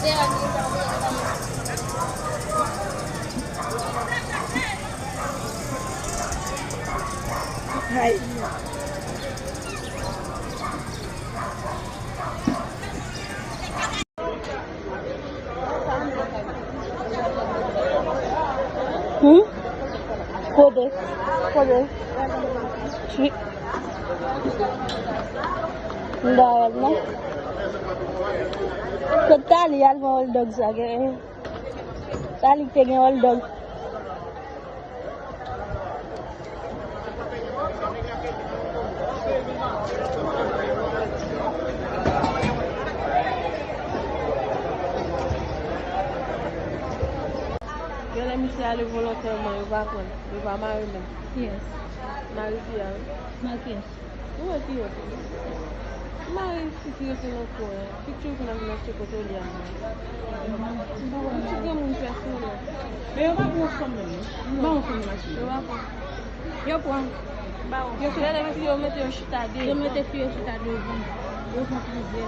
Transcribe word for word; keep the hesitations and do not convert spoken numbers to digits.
Hay. Hmm? Kote? Kote? Chi. M pa wè l non. Kot Tali al pran hot dog sa gen? Tali te gen hot dog. Gen lè misye ale volontèman, yo pa pran l, yo pa mare menm. Kiyès? Mari fi a, wi. Mari kiyès? Ou wè kiyès? Mari fi ki rete nan kwen an. Fi ki toujou konn ap vin achte kote w li a mwen. Ti granmoun pèsonèl. Men yo pa pran fanm menm non. Yo pa pran fanm nan mache. Yo pa pran. Yo pran. Ba yo. Yo pran. Lè nèg yo mete yo chita devan. Yo mete fi yo chita devan. Yo pran plizyè.